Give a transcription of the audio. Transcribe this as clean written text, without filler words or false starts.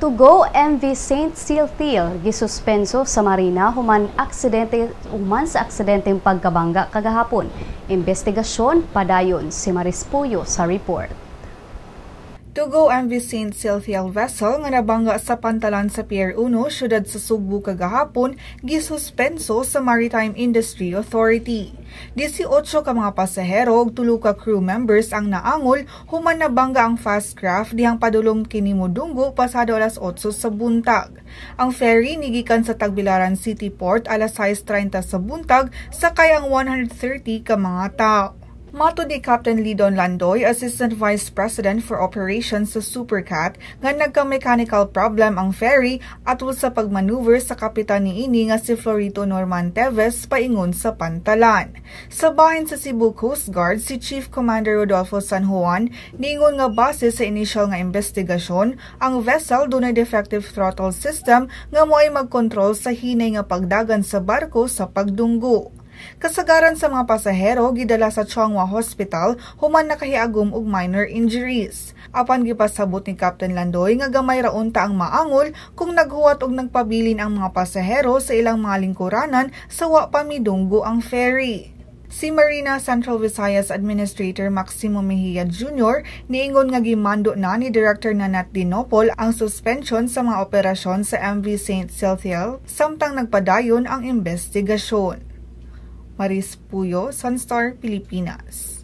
2GO MV St. Sealthiel gisuspenso sa Marina human sa aksidenteng pagkabangga kagahapon. Investigasyon padayon. Si Maris Puyo sa report. 2GO MV St. Sealthiel vessel nga nabangga sa pantalan sa Pier 1, syudad sa Sugbo kagahapon, gisuspenso sa Maritime Industry Authority. 18 ka mga pasahero ug 3 ka crew members ang naangol human nabangga ang fast craft dihang padulong kini modunggo pasado alas 8 sa buntag. Ang ferry nigikan sa Tagbilaran City Port alas 6:30 sa buntag sakay ang 130 ka mga tao. Matod ni Captain Lidon Landoy, Assistant Vice President for Operations sa Supercat, nga nagka-mechanical problem ang ferry atol sa pagmaneuver sa kapitan niini nga si Florito Norman Teves paingon sa pantalan. Sa bahin sa Cebu Coast Guard, si Chief Commander Rodolfo San Juan niingon nga base sa initial nga investigasyon, ang vessel dunay defective throttle system nga moay magkontrol sa hinay nga pagdagan sa barko sa pagdunggo. Kasagaran sa mga pasahero gidala sa Chong Hua Hospital human nakahiagom og minor injuries. Apan gipasabot ni Captain Landoy nga gamay ra unta ang maangol kung naghuwat og nagpabilin ang mga pasahero sa ilang mga lingkuranan sa wa pa midunggo ang ferry. Si Marina Central Visayas Administrator Maximo Mejia Jr. niingon nga gimando na ni Director Nanette Dinopol ang suspension sa mga operasyon sa MV St. Sealthiel samtang nagpadayon ang investigasyon. Maris Puyo, Sunstar, Pilipinas.